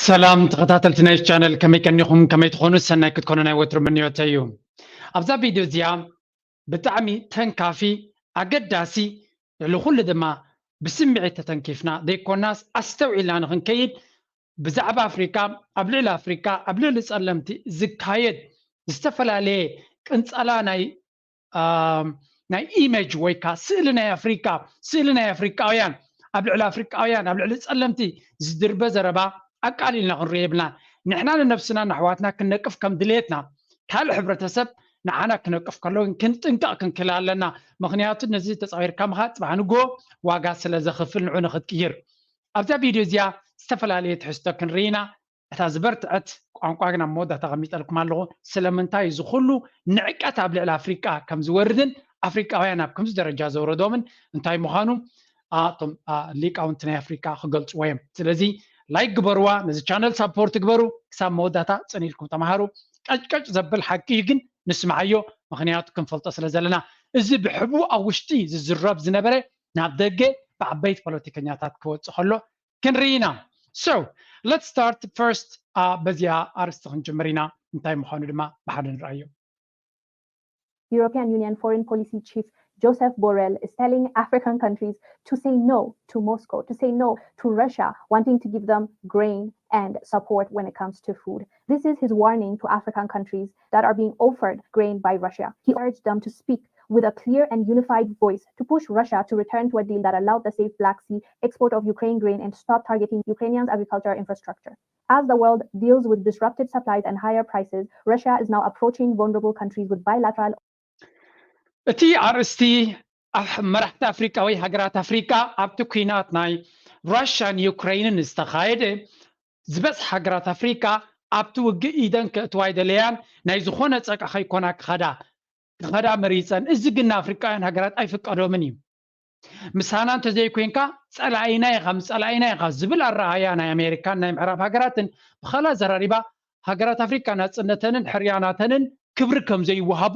ሰላም ተኸታተልቲ ናይ ቻነል፣ ከመይ ቀኒኹም? ከመይ ትኾኑ? ሰናይ ክትኮኑ ናይ ወትሩ ምንዮተይ እዩ። ኣብዛ ቪድዮ እዚኣ ብጣዕሚ ተንካፊ፣ ኣገዳሲ፣ ልዕሊ ኩሉ ድማ ብስምዒት ተተንኪፍና ዘይኮናስ ኣስተውዒልና ንኽንከይድ ብዛዕባ ኣፍሪቃ፣ ኣብ ልዕሊ ኣፍሪቃ፣ ኣብ ልዕሊ ጸለምቲ ዝካየድ ዝተፈላለየ ቅንጸላ ናይ ናይ ኢሜጅ ወይ ከዓ ስእሊ ናይ ኣፍሪቃ፣ ስእሊ ናይ ኣፍሪቃውያን፣ ኣብ ልዕሊ ኣፍሪቃውያን፣ ኣብ ልዕሊ ጸለምቲ ዝድርበ ዘረባ ኣቃሊልና ክንሪኦ የብልና። ንሕና ንነብስና ንኣሕዋትና ክንነቅፍ ከም ድሌትና ካልእ ሕብረተሰብ ንዓና ክነቅፍ ከሎ ግን ክንጥንቀቕ ክንክእል ኣለና። ምኽንያቱ ነዚ ተጻዊርካ ምኻ ጽባሕ ንጎ ዋጋ ስለ ዘኽፍል ንዑ ንኽትቅይር። ኣብዛ ቪድዮ እዚኣ ዝተፈላለየ ትሕዝቶ ክንርኢ ኢና። እታ ዝበርትዐት ቋንቋ ግን ኣብ መወዳእታ ኣቐሚጠልኩም ኣለኹ። ስለምንታይ እዚ ኩሉ ንዕቀት ኣብ ልዕሊ ኣፍሪቃ ከም ዝወርድን ኣፍሪቃውያን ኣብ ከምዚ ደረጃ ዘውረዶምን እንታይ ምዃኑ ኣቶም ሊቃውንቲ ናይ ኣፍሪቃ ክገልጽዎ እዮም። ስለዚ ላይክ ግበርዋ፣ ነዚ ቻነል ሳፖርት ግበሩ። ክሳብ መወዳእታ ጽን ኢልኩም ተምሃሩ። ቀጭቀጭ ዘብል ሓቂ እዩ ግን ንስምዓዮ፣ ምኽንያቱ ክንፈልጦ ስለ ዘለና። እዚ ብሕቡ ኣብ ውሽጢ ዝዝረብ ዝነበረ ናብ ደገ ብዓበይቲ ፖለቲከኛታት ክወጽእ ከሎ ክንርኢ ኢና። So let's start first. በዚኣ ኣርስቲ ክንጅምር ኢና፣ እንታይ ምዃኑ ድማ ብሓደ ንርኣዮ። European Union foreign policy chief Joseph Borrell is telling African countries to say no to Moscow, to say no to Russia wanting to give them grain and support when it comes to food. This is his warning to African countries that are being offered grain by Russia. He urged them to speak with a clear and unified voice to push Russia to return to a deal that allowed the safe Black Sea export of Ukraine grain and stop targeting Ukrainians' agricultural infrastructure. As the world deals with disrupted supplies and higher prices, Russia is now approaching vulnerable countries with bilateral. እቲ ኣርእስቲ መራሕቲ ኣፍሪቃ ወይ ሃገራት ኣፍሪቃ ኣብቲ ኲናት ናይ ራሽያን ዩክሬንን ዝተኻየደ ዝበዝሕ ሃገራት ኣፍሪቃ ኣብቲ ውግእ ኢደን ከእትዋ ኣይደለያን፣ ናይ ዝኾነ ጸቃ ከይኮና ክኸዳ ክኸዳ መሪጸን። እዚ ግን ንኣፍሪቃውያን ሃገራት ኣይፍቀዶምን እዩ። ምሳና እንተዘይኮይንካ ጸላኢና ኢኻ፣ ምስ ጸላኢና ኢኻ ዝብል ኣረኣያ ናይ ኣሜሪካን ናይ ምዕራብ ሃገራትን ብኻልእ ኣዘራሪባ ሃገራት ኣፍሪቃ ናጽነተንን ሕርያናተንን ክብሪ ከም ዘይወሃቦ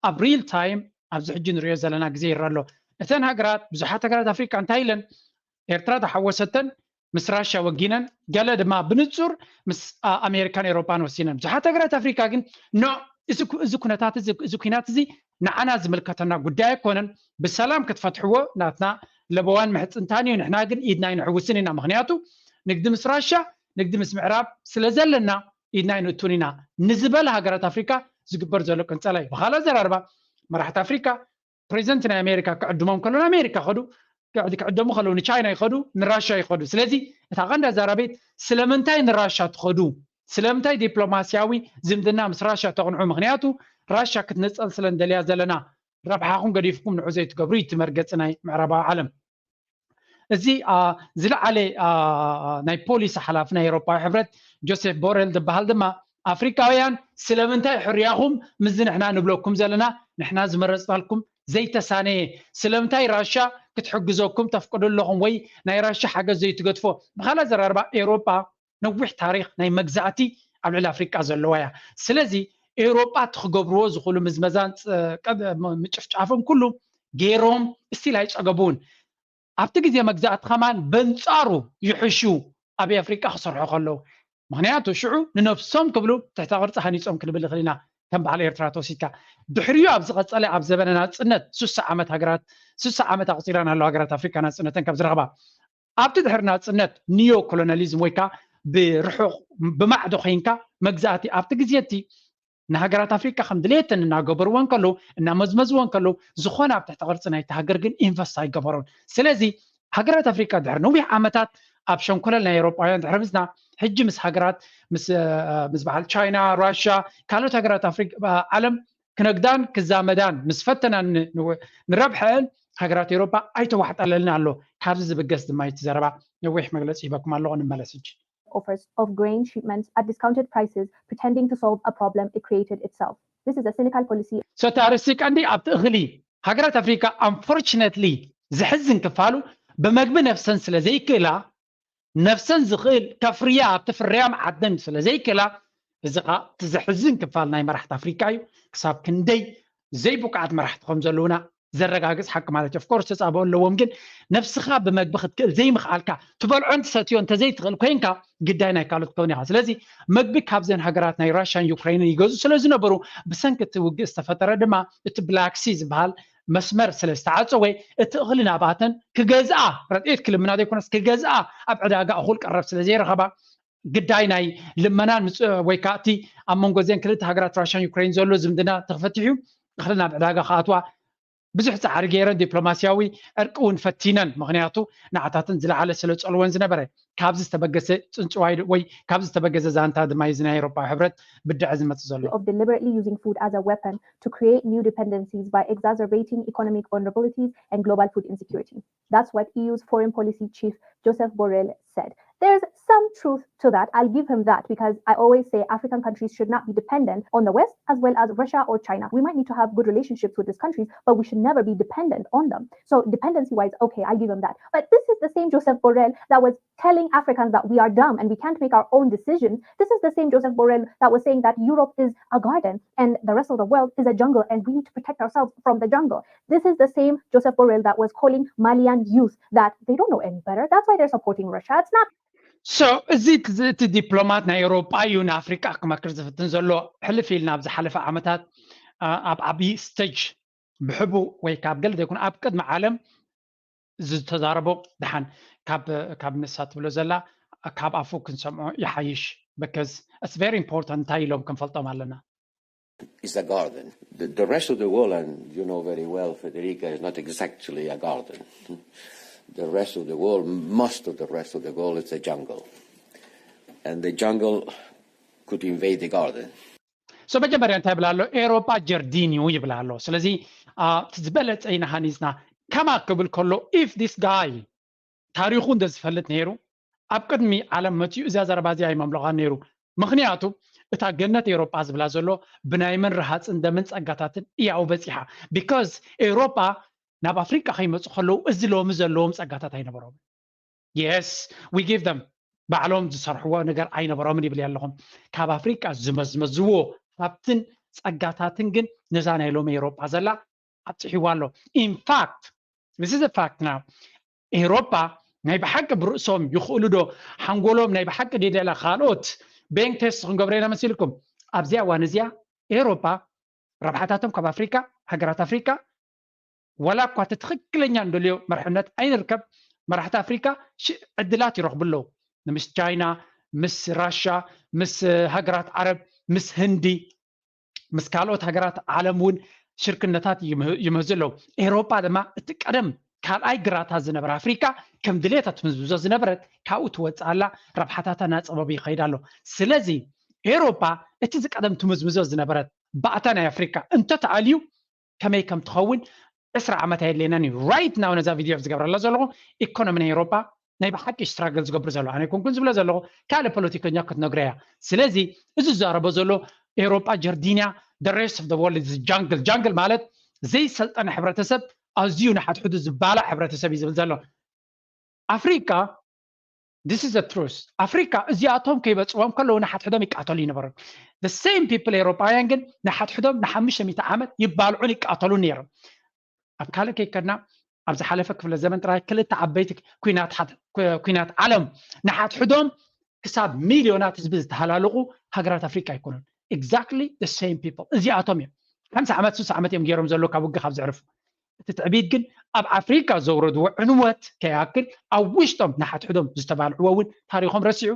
ኣብ ሪል ታይም ኣብዚ ሕጂ ንሪኦ ዘለና ግዜ ይረአ ኣሎ። እተን ሃገራት ብዙሓት ሃገራት ኣፍሪቃ እንታይ ኢለን ኤርትራ ተሓወሰተን ምስ ራሽያ ወጊነን፣ ገለ ድማ ብንጹር ምስ ኣሜሪካን ኤውሮጳን ወሲነን። ብዙሓት ሃገራት ኣፍሪካ ግን ኖ፣ እዚ ኩነታት እዚ ኩናት እዚ ንዓና ዝምልከተና ጉዳይ ኣይኮነን፣ ብሰላም ክትፈትሕዎ ናትና ለበዋን ምሕጽንታን እዩ፣ ንሕና ግን ኢድና ኣይንሕውስን ኢና። ምኽንያቱ ንግዲ ምስ ራሽያ ንግዲ ምስ ምዕራብ ስለ ዘለና ኢድና ኣይንእቱን ኢና ንዝበላ ሃገራት ኣፍሪካ ዝግበር ዘሎ ቅንጸላ እዩ። ብኻልእ ኣዘራርባ መራሕቲ ኣፍሪካ ፕሬዚደንት ናይ ኣሜሪካ ክዕድሞም ከሎ ንኣሜሪካ ይኸዱ፣ ክዕደሙ ከለዉ ንቻይና ይኸዱ፣ ንራሽያ ይኸዱ። ስለዚ እታ ቀንዲ ኣዛራቢት ስለምንታይ ንራሽያ ትኸዱ? ስለምንታይ ዲፕሎማስያዊ ዝምድና ምስ ራሽያ ተቕንዑ? ምኽንያቱ ራሽያ ክትንጸል ስለ እንደልያ ዘለና ረብሓኹም ገዲፍኩም ንዑ ዘይትገብሩ እዩ እቲ መርገጺ ናይ ምዕራባዊ ዓለም። እዚ ዝለዓለ ናይ ፖሊሲ ሓላፊ ናይ ኤውሮፓዊ ሕብረት ጆሴፍ ቦሬል ዝበሃል ድማ ኣፍሪካውያን ስለምንታይ ሕርያኹም ምስዚ ንሕና ንብለኩም ዘለና ንሕና ዝመረፅናልኩም ዘይተሳነየ ስለምንታይ ራሻ ክትሕግዘኩም ተፍቅዱ ኣለኹም ወይ ናይ ራሻ ሓገዝ ዘይትገድፎ? ብኻልእ ኣዘራርባ ኤውሮጳ ነዊሕ ታሪኽ ናይ መግዛእቲ ኣብ ልዕሊ ኣፍሪቃ ዘለዋ እያ። ስለዚ ኤውሮጳ እቲ ክገብርዎ ዝኽእሉ ምዝመዛን ምጭፍጫፍን ኩሉ ገይሮም ስቲል ኣይፀገቡን። ኣብቲ ግዜ መግዛእቲ ከማን በንፃሩ ይሕሹ ኣብ ኣፍሪቃ ክሰርሑ ከለዉ። ምክንያቱ ሽዑ ንነብሶም ክብሉ ትሕተ ቅርፂ ሃኒፆም ክንብል ንኽእል ኢና። ከም በዓል ኤርትራ ተወሲድካ ድሕሪኡ ኣብ ዝቐፀለ ኣብ ዘበነ ናፅነት ስሳ ዓመት ሃገራት ስሳ ዓመት ኣቑፂረን ኣለዋ ሃገራት ኣፍሪካ ናፅነተን ካብ ዝረኽባ። ኣብቲ ድሕሪ ናፅነት ኒዮ ኮሎናሊዝም ወይ ከዓ ብርሑቕ ብማዕዶ ኮይንካ መግዛእቲ ኣብቲ ግዜ እቲ ንሃገራት ኣፍሪቃ ከም ድሌተን እናገበርወን ከለዉ እናመዝመዝወን ከለዉ ዝኾነ ኣብ ትሕቲ ቅርፂ ናይቲ ሃገር ግን ኢንቨስት ኣይገበሩን። ስለዚ ሃገራት ኣፍሪቃ ድሕሪ ነዊሕ ዓመታት ኣብ ሸንኮለል ናይ ኤውሮጳውያን ድሕሪ ምዝና ሕጂ ምስ ሃገራት ምስ በዓል ቻይና፣ ራሽያ፣ ካልኦት ሃገራት ኣፍሪቃ ዓለም ክነግዳን ክዛመዳን ምስ ፈተናን ንረብሐን ሃገራት ኤውሮጳ ኣይተዋሕጠለልን ኣሎ። ካብዚ ዝብገስ ድማ እቲ ዘረባ ነዊሕ መግለፂ ሂበኩም ኣለኹ። ንመለስ ሕጂ። offers of grain shipments at discounted prices, pretending to solve a problem it created itself. This is a cynical policy. So እቲ ኣርእስቲ ቀንዲ ኣብቲ እኽሊ ሃገራት ኣፍሪካ ኣንፎርችነትሊ ዘሕዝን ክፋሉ ብመግቢ ነብሰን ስለ ዘይክእላ ነብሰን ዝኽእል ከፍርያ ኣብቲ ፍርያም ዓደን ስለ ዘይክእላ እዚ ኸዓ እቲ ዘሕዝን ክፋል ናይ መራሕቲ ኣፍሪካ እዩ። ክሳብ ክንደይ ዘይብቁዓት መራሕቲ ከም ዘለዉና ዘረጋግፅ ሓቂ ማለት እዩ። ኦፍኮርስ ተፃብኦ ኣለዎም፣ ግን ነብስኻ ብመግቢ ክትክእል ዘይምኽኣልካ፣ ትበልዖ እንትሰትዮ እንተዘይትኽእል ኮይንካ ግዳይ ናይ ካልኦት ክኸውን ኢኻ። ስለዚ መግቢ ካብዘን ሃገራት ናይ ራሽያን ዩክሬንን ይገዝኡ ስለ ዝነበሩ፣ ብሰንኪ እቲ ውግእ ዝተፈጠረ ድማ እቲ ብላክ ሲ ዝበሃል መስመር ስለ ዝተዓፀወ፣ እቲ እኽሊ ናባተን ክገዝኣ፣ ረድኤት ክልምና ዘይኮነስ ክገዝኣ ኣብ ዕዳጋ እኹል ቀረብ ስለ ዘይረኸባ፣ ግዳይ ናይ ልመናን ምፅ- ወይ ከዓ እቲ ኣብ መንጎ እዘን ክልተ ሃገራት ራሽያን ዩክሬን ዘሎ ዝምድና ተፈቲሑ እኽሊ ናብ ዕዳጋ ክኣትዋ ብዙሕ ፃዕሪ ገይረን፣ ዲፕሎማስያዊ ዕርቂ እውን ፈቲነን። ምክንያቱ ንዓታትን ዝለዓለ ስለ ፀልወን ዝነበረ፣ ካብዚ ዝተበገሰ ፅንፅዋይ ወይ ካብዚ ዝተበገሰ ዛንታ ድማ እዚ ናይ ኤውሮፓ ሕብረት ብድዐ ዝመፅእ ዘሎ። Of deliberately using food as a weapon to create new dependencies by exacerbating economic vulnerabilities and global food insecurity. That's what E U's foreign policy chief Joseph Borrell said. There's some truth to that. I'll give him that, because I always say African countries should not be dependent on the West as well as Russia or China. We might need to have good relationships with these countries, but we should never be dependent on them. So dependency-wise, okay, I'll give him that. But this is the same Joseph Borrell that was telling Africans that we are dumb and we can't make our own decisions. This is the same Joseph Borrell that was saying that Europe is a garden and the rest of the world is a jungle and we need to protect ourselves from the jungle. This is the same Joseph Borrell that was calling Malian youth that they don't know any better. That's why they're supporting Russia. It's not. So እዚ እቲ ዲፕሎማት ናይ ኤውሮጳ እዩ ንኣፍሪቃ ክመክር ዝፍትን ዘሎ። ሕልፍ ኢልና ኣብ ዝሓለፈ ዓመታት ኣብ ዓብዪ ስቴጅ ብሕቡ ወይ ካብ ገለ ዘይኮነ ኣብ ቅድሚ ዓለም ዝተዛረቦ፣ ደሓን ካብ ንሳ ትብሎ ዘላ ካብ ኣፉ ክንሰምዖ ይሓይሽ። Because it's very important እንታይ ኢሎም ክንፈልጦም ኣለና። Is a garden. The, the rest of the world, and you know very well, Federica, is not exactly a garden. The rest of the world, most of the rest of the world is a jungle. And the jungle could invade the garden. So መጀመርያ እንታይ ይብላ ኣሎ? ኤውሮጳ ጀርዲን እዩ ይብላ ኣሎ። ስለዚ እቲ ዝበለፀ ኢና ሃኒፅና ከማ ክብል ከሎ፣ if this guy ታሪኹ እንተ ዝፈልጥ ነይሩ ኣብ ቅድሚ ዓለም መፂኡ እዚኣ ዘረባ እዚኣ ኣይመምለኻን ነይሩ። ምክንያቱ እታ ገነት ኤውሮጳ ዝብላ ዘሎ ብናይ መን ረሃፅን ደምን ፀጋታትን እያው በፂሓ። Because ኤውሮጳ ናብ ኣፍሪቃ ከይመፁ ከለዉ እዚ ሎሚ ዘለዎም ፀጋታት ኣይነበሮም። Yes, we give them ባዕሎም ዝሰርሕዎ ነገር ኣይነበሮምን ይብል ኣለኹም። ካብ ኣፍሪቃ ዝመዝመዝዎ ሃብትን ፀጋታትን ግን ነዛ ናይ ሎሚ ኤውሮጳ ዘላ ኣብፅሕዋ ኣሎ። In fact, this is a fact now. ኤውሮጳ ናይ ብሓቂ ብርእሶም ይኽእሉ ዶ? ሓንጎሎም ናይ ብሓቂ ድደላ ካልኦት ቤንግ ቴስት ክንገብሮ ኢና መሲልኩም? ኣብዚኣ እዋን እዚኣ ኤውሮጳ ረብሓታቶም ካብ ኣፍሪካ፣ ሃገራት ኣፍሪካ፣ ዋላ እኳ እቲ ትኽክለኛ እንደልዮ መርሕነት ኣይንርከብ፣ መራሕቲ ኣፍሪካ ዕድላት ይረኽቡ ኣለዉ። ምስ ቻይና፣ ምስ ራሻ፣ ምስ ሃገራት ዓረብ፣ ምስ ህንዲ፣ ምስ ካልኦት ሃገራት ዓለም እውን ሽርክነታት ይምህዙ ኣለዉ። ኤውሮጳ ድማ እቲ ቀደም ካልኣይ ግራታ ዝነበረ ኣፍሪካ ከም ድሌታ ትምዝምዞ ዝነበረት ካብኡ ትወፅእ ኣላ፣ ረብሓታታ እናፀበቡ ይኸይድ ኣሎ። ስለዚ ኤውሮጳ እቲ ዝቀደም ትምዝምዞ ዝነበረት ባእታ ናይ ኣፍሪካ እንተተኣልዩ ከመይ ከም ትኸውን ዕስራ ዓመት ኣየድልየናን እዩ። Right now ነዛ ቪድዮ ዝገብረላ ዘለኹ ኢኮኖሚ ናይ ኤውሮጳ ናይ ብሓቂ ስትራግል ዝገብር ዘሎ ኣነ ኣይኮንኩን ዝብሎ ዘለኹ፣ ካልእ ፖለቲከኛ ክትነግሮ እያ። ስለዚ እዚ ዝዛረቦ ዘሎ ኤውሮጳ ጀርዲንያ፣ the rest of the world is jungle። ጃንግል ማለት ዘይሰልጠነ ሕብረተሰብ፣ ኣዝዩ ንሓድሕዱ ዝባላዕ ሕብረተሰብ እዩ ዝብል ዘሎ። ኣፍሪቃ this is the truth። ኣፍሪካ እዚኣቶም ከይበፅዎም ከለዉ ንሓድሕዶም ይቃተሉ ይነበሩ። The same people ኤውሮጳውያን ግን ንሓድሕዶም ንሓሙሽተ ሚእቲ ዓመት ይባልዑን ይቃተሉን ነይሮም። ኣብ ካልእ ከይከድና ኣብ ዝሓለፈ ክፍለ ዘመን ጥራይ ክልተ ዓበይቲ ኩናት ዓለም ንሓድሕዶም ክሳብ ሚልዮናት ህዝቢ ዝተሃላለቁ ሃገራት ኣፍሪቃ ኣይኮኑን። Exactly the same people እዚኣቶም እዮም። ሓምሳ ዓመት ስሳ ዓመት እዮም ገይሮም ዘለዉ ካብ ውግእ ካብ ዘዕርፉ። እቲ ትዕቢት ግን ኣብ ኣፍሪካ ዘውረድዎ ዕንወት ከይኣክል ኣብ ውሽጦም ንሓድሕዶም ዝተባልዕዎ እውን ታሪኾም ረሲዑ።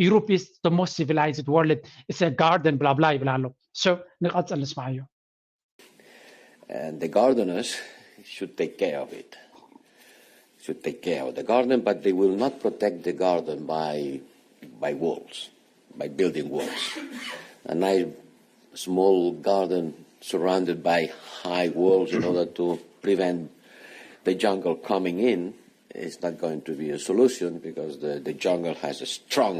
Europe is the most civilized world, it's a garden ብላብላ ይብል ኣሎ። So ንቐፅል ንስማዓዮ። And the gardeners should take care of it. Should take care of the garden, but they will not protect the garden by by walls, by building walls. A nice small garden surrounded by high walls in order to prevent the jungle coming in is not going to be a solution, because the, the jungle has a strong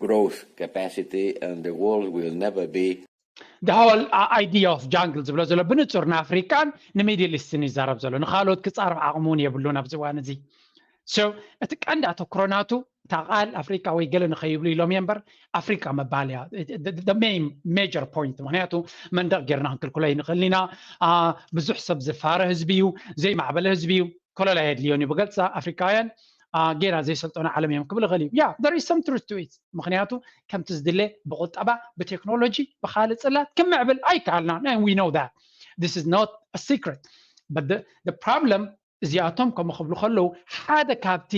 growth capacity and the walls will never be The whole idea of jungle ዝብሎ ዘሎ ብንጹር ንኣፍሪቃን ንሚድል ኢስትን ይዛረብ ዘሎ፣ ንኻልኦት ክጻረፍ ዓቕሚ እውን የብሉን ኣብዚ እዋን እዚ። So እቲ ቀንዲ ኣተኩሮ ናቱ እታ ቃል ኣፍሪካ ወይ ገለ ንኸይብሉ ኢሎም እየ እምበር ኣፍሪካ ምባል እያ። The main major point። ምክንያቱ መንደቕ ጌርና ክንክልክሎ ይንኽእል ኢና። ብዙሕ ሰብ ዝፋረ ህዝቢ እዩ፣ ዘይማዕበለ ህዝቢ እዩ፣ ኮለላ የድልዮን እዩ። ብገልፃ ኣፍሪካውያን ጌና ዘይሰልጠኑ ዓለም እዮም ክብል ይኽእል እዩ። Yeah, there is some truth to it። ምክንያቱ ከምቲ ዝድለ ብቁጠባ፣ ብቴክኖሎጂ፣ ብካልእ ፅላት ክምዕብል ኣይከኣልናን። We know that. This is not a secret. But the problem እዚኣቶም ከምኡ ክብሉ ከለዉ ሓደ ካብቲ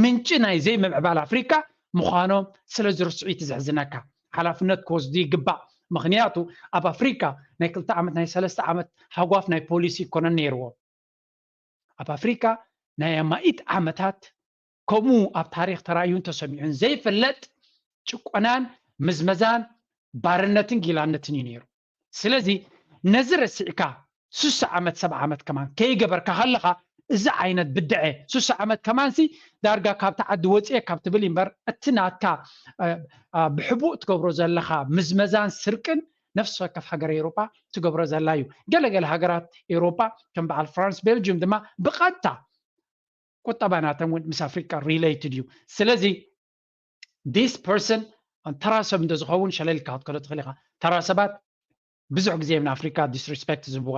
ምንጪ ናይ ዘይምምዕባል ኣፍሪካ ምዃኖም ስለ ዝርስዑ እዩ ዘሕዝነካ። ሓላፍነት ክወስዱ ይግባእ። ምክንያቱ ኣብ ኣፍሪካ ናይ ክልተ ዓመት ናይ ሰለስተ ዓመት ሃጓፍ ናይ ፖሊሲ ኣይኮነን ነይርዎም። ኣብ ኣፍሪካ ናይ ኣማኢት ዓመታት ከምኡ ኣብ ታሪክ ተራእዩን ተሰሚዑን ዘይፍለጥ ጭቆናን ምዝመዛን ባርነትን ጊላነትን እዩ ነይሩ። ስለዚ ነዚ ረሲዕካ ስሳ ዓመት ሰብዓ ዓመት ከማን ከይገበርካ ከለካ እዚ ዓይነት ብድዐ ስሳ ዓመት ከማንሲ ዳርጋ ካብቲ ዓዲ ወፅኤ ካብ ትብል እምበር እቲ ናትካ ብሕቡእ ትገብሮ ዘለካ ምዝመዛን ስርቅን ነፍሲ ወከፍ ሃገር ኤውሮጳ ትገብሮ ዘላ እዩ። ገለገለ ሃገራት ኤውሮጳ ከም በዓል ፍራንስ፣ ቤልጅዩም ድማ ብቐጥታ ቁጠባ ናተን እውን ምስ ኣፍሪቃ related እዩ። ስለዚ this person ተራ ሰብ እንተዝኸውን ሸለልካ ክትከዶ ትኽእል ኢኻ። ተራ ሰባት ብዙሕ ግዜ ንኣፍሪካ disrespect ዝህብዋ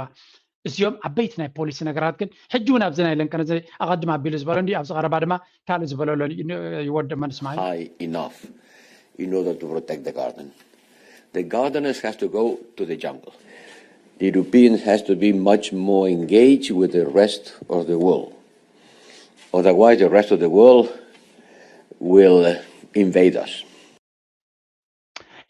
እዚኦም ዓበይቲ ናይ ፖሊሲ ነገራት ግን ሕጂ እውን ኣብዚ ናይ ለንከነ ኣቐድም ኣቢሉ ዝበሎ እንዲ ኣብዚ ቀረባ ድማ ካልእ ዝበለሎ ይወድእ መንስማይ high enough in order to protect the garden. The gardeners have to go to the jungle. The Europeans has to be much more engaged with the rest of the world. Otherwise, the rest of the world will invade us.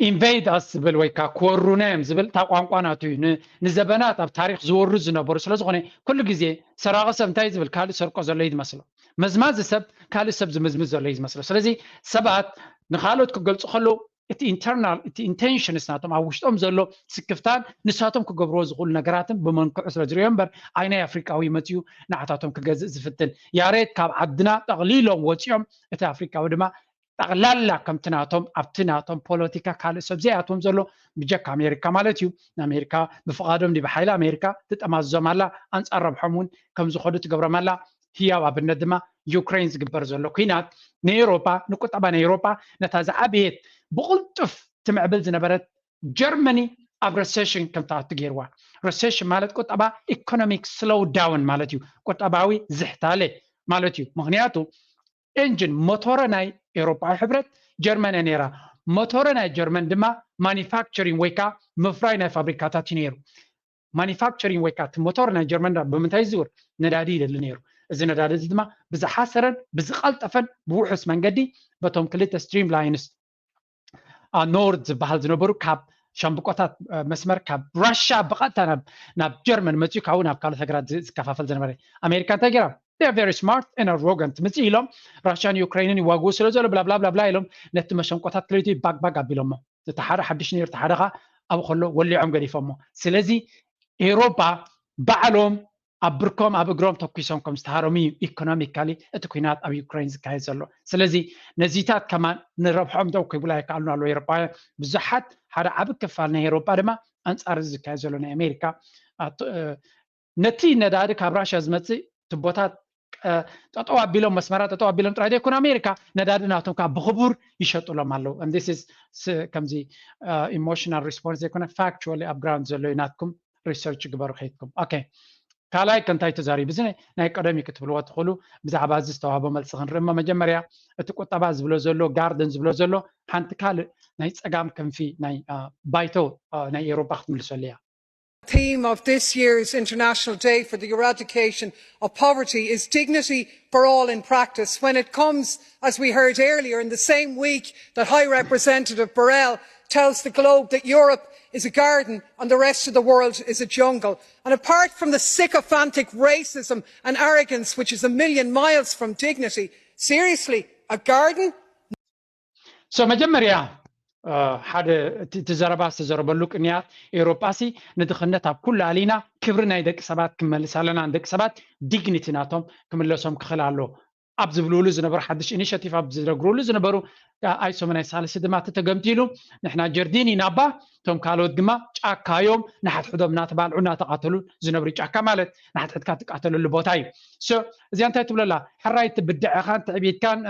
Invade us ዝብል ወይ ከዓ ክወሩና እዮም ዝብል እታ ቋንቋ ናቱ እዩ። ንዘበናት ኣብ ታሪክ ዝወሩ ዝነበሩ ስለዝኾነ ኩሉ ግዜ ሰራቂ ሰብ እንታይ ዝብል ካልእ ሰርቆ ዘሎ እዩ ዝመስሎ። መዝማዚ ሰብ ካልእ ሰብ ዝምዝምዝ ዘሎ እዩ ዝመስሎ። ስለዚ ሰባት ንካልኦት ክገልፁ ከለዉ እቲ internal እቲ intentions ናቶም ኣብ ውሽጦም ዘሎ ስክፍታን ንሳቶም ክገብርዎ ዝኽእሉ ነገራትን ብመንክዑ ስለ ዝሪኦ እምበር ኣይ ናይ ኣፍሪቃዊ መፅኡ ንዓታቶም ክገዝእ ዝፍትን ያሬት ካብ ዓድና ጠቕሊሎም ወፂኦም እቲ ኣፍሪቃዊ ድማ ጠቕላላ ከምቲ ናቶም ኣብቲ ናቶም ፖለቲካ ካልእ ሰብ ዘይኣትዎም ዘሎ ብጀካ ኣሜሪካ ማለት እዩ። ንኣሜሪካ ብፍቓዶም ዲ ብሓይሊ ኣሜሪካ ትጠማዝዞም ኣላ፣ ኣንፃር ረብሖም እውን ከም ዝኸዱ ትገብሮም ኣላ። ህያው ኣብነት ድማ ዩክሬን ዝግበር ዘሎ ኩናት ንኤውሮጳ ንቁጠባ ናይ ኤውሮጳ ነታ ዝዓበየት ብቕልጡፍ ትምዕብል ዝነበረት ጀርመኒ ኣብ ረሴሽን ከም ትኣቱ ገይርዋ። ረሴሽን ማለት ቁጠባ ኢኮኖሚክ ስሎው ዳውን ማለት እዩ። ቁጠባዊ ዝሕታለ ማለት እዩ። ምክንያቱ ኤንጂን ሞቶረ ናይ ኤውሮጳዊ ሕብረት ጀርመን እያ ነይራ። ሞቶረ ናይ ጀርመን ድማ ማኒፋክቸሪንግ ወይ ከዓ ምፍራይ ናይ ፋብሪካታት እዩ ነይሩ። ማኒፋክቸሪንግ ወይ ከዓ እቲ ሞቶር ናይ ጀርመን ብምንታይ ዝዝውር ነዳዲ ይደሊ ነይሩ። እዚ ነዳዲ እዚ ድማ ብዝሓሰረን ብዝቐልጠፈን ብውሑስ መንገዲ በቶም ክልተ ስትሪም ላይንስ ኖርድ ዝበሃል ዝነበሩ ካብ ሻምብቆታት መስመር ካብ ራሻ ብቐጥታ ናብ ጀርመን መፅኡ ካብኡ ናብ ካልኦት ሃገራት ዝከፋፈል ዝነበረ ኣሜሪካ እንታይ ገይራ very smart and arrogant ምፅእ ኢሎም ራሽያን ዩክሬንን ይዋግኡ ስለ ዘሎ ብላብላብላብላ ኢሎም ነቲ መሸንቆታት ክልቲኡ ባግ ባግ ኣቢሎሞ። እቲ ሓደ ሓድሽ ነይሩ እቲ ሓደ ከዓ ኣብኡ ከሎ ወሊዖም ገዲፎሞ። ስለዚ ኤውሮጳ ባዕሎም ኣብ ብርኮም ኣብ እግሮም ተኩሶም ከም ዝተሃረሙ እዩ ኢኮኖሚካሊ እቲ ኩናት ኣብ ዩክሬን ዝካየድ ዘሎ። ስለዚ ነዚታት ከማን ንረብሖም ደው ክብሉ ኣይከኣሉን ኣለዉ ኤውሮጳውያን። ብዙሓት ሓደ ዓቢ ክፋል ናይ ኤውሮጳ ድማ ኣንጻር እዚ ዝካየድ ዘሎ ናይ ኣሜሪካ ነቲ ነዳዲ ካብ ራሽያ ዝመፅእ ትቦታት ጠጠው ኣቢሎም መስመራት ጠጠው ኣቢሎም ጥራይ ዘይኮነ ኣሜሪካ ነዳዲ ናቶም ካብ ብክቡር ይሸጡሎም ኣለዉ። ከምዚ ኢሞሽናል ሪስፖንስ ዘይኮነ ፋክቹዋሊ ኣብ ግራውንድ ዘሎ እዩ። ናትኩም ሪሰርች ግበሩ ከይድኩም። ኦኬ ካልኣይ ከ እንታይ ተዛሪቡ? እዚ ናይ ቀደም እዩ ክትብልዎ ትኽእሉ። ብዛዕባ እዚ ዝተዋህቦ መልሲ ክንርኢ እሞ መጀመርያ እቲ ቁጠባ ዝብሎ ዘሎ ጋርደን ዝብሎ ዘሎ ሓንቲ ካልእ ናይ ፀጋም ክንፊ ናይ ባይቶ ናይ ኤውሮጳ ክትምልሰሉ እያ። Theme of this year's International Day for the Eradication of Poverty is dignity for all in practice when it comes, as we heard earlier, in the same week that High Representative Borrell tells the globe that Europe is a garden and the rest of the world is a jungle. And apart from the sycophantic racism and arrogance which is a million miles from dignity, seriously, a garden? So መጀመርያ ሓደ እቲ ዘረባ ዝተዘረበሉ ቅንያት ኤውሮጳ ሲ ንድኽነት ኣብ ኩሉ ኣሊና ክብሪ ናይ ደቂ ሰባት ክንመልስ ኣለና። ንደቂ ሰባት ዲግኒቲ ናቶም ክምለሶም ክኽእል ኣሎ። ኣብ ዝብልሉ ዝነበሩ ሓድሽ ኢኒሽቲቭ ኣብ ዝነግሩሉ ዝነበሩ ኣይሶመናይ ሳልሲ ድማ እቲ ተገምቲሉ ንሕና ጀርዲን ኢና እባ እቶም ካልኦት ድማ ጫካ እዮም ንሓድሕዶም እናተባልዑ እናተቃተሉ ዝነብሩ ጫካ ማለት ንሓድሕድካ ትቃተለሉ ቦታ እዩ። እዚኣ እንታይ ትብለላ ሕራይ ትብድዐኻን ትዕቢትካን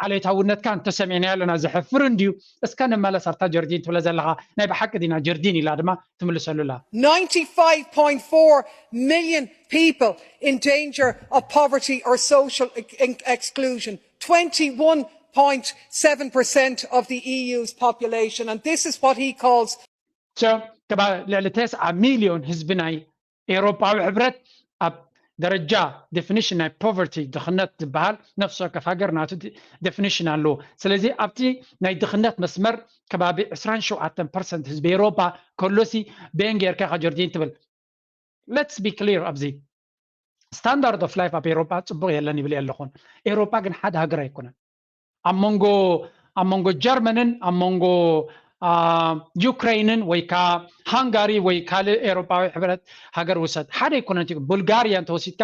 ዓሌታውነትካን ተሰሚዕናዮ ኣለና ዘሕፍር እንድዩ። እስከ ንመለስ ኣብታ ጀርዲን ትብለ ዘለኻ ናይ ብሓቂ ዲና ጀርዲን ኢላ ድማ ትምልሰሉ ኣላ። ninety-five point four million people in danger of poverty or social exclusion, twenty-one point seven percent of the E U's population, and this is what he calls ልዕሊ ተስዓ ሚልዮን ህዝቢ ናይ ኤውሮጳዊ ሕብረት ኣብ ደረጃ ዴፊኒሽን ናይ ፖቨርቲ ድኽነት ዝበሃል ነፍሲ ወከፍ ሃገር ናቱ ዴፊኒሽን ኣለዎ። ስለዚ ኣብቲ ናይ ድኽነት መስመር ከባቢ ዕስራን ሸውዓተን ፐርሰንት ህዝቢ ኤውሮጳ ከሎሲ በየን ጌርካ ኢኻ ጀርዲን ትብል። Let's be clear ኣብዚ standard of life ኣብ ኤውሮጳ ጽቡቕ የለን ይብል የለኹን። ኤውሮጳ ግን ሓደ ሃገር ኣይኮነን። ኣብ መንጎ ኣብ መንጎ ጀርመንን ኣብ መንጎ ዩክሬንን ወይ ከዓ ሃንጋሪ ወይ ካልእ ኤውሮጳዊ ሕብረት ሃገር ውሰድ ሓደ ኣይኮነን። ቡልጋሪያ እንተወሲድካ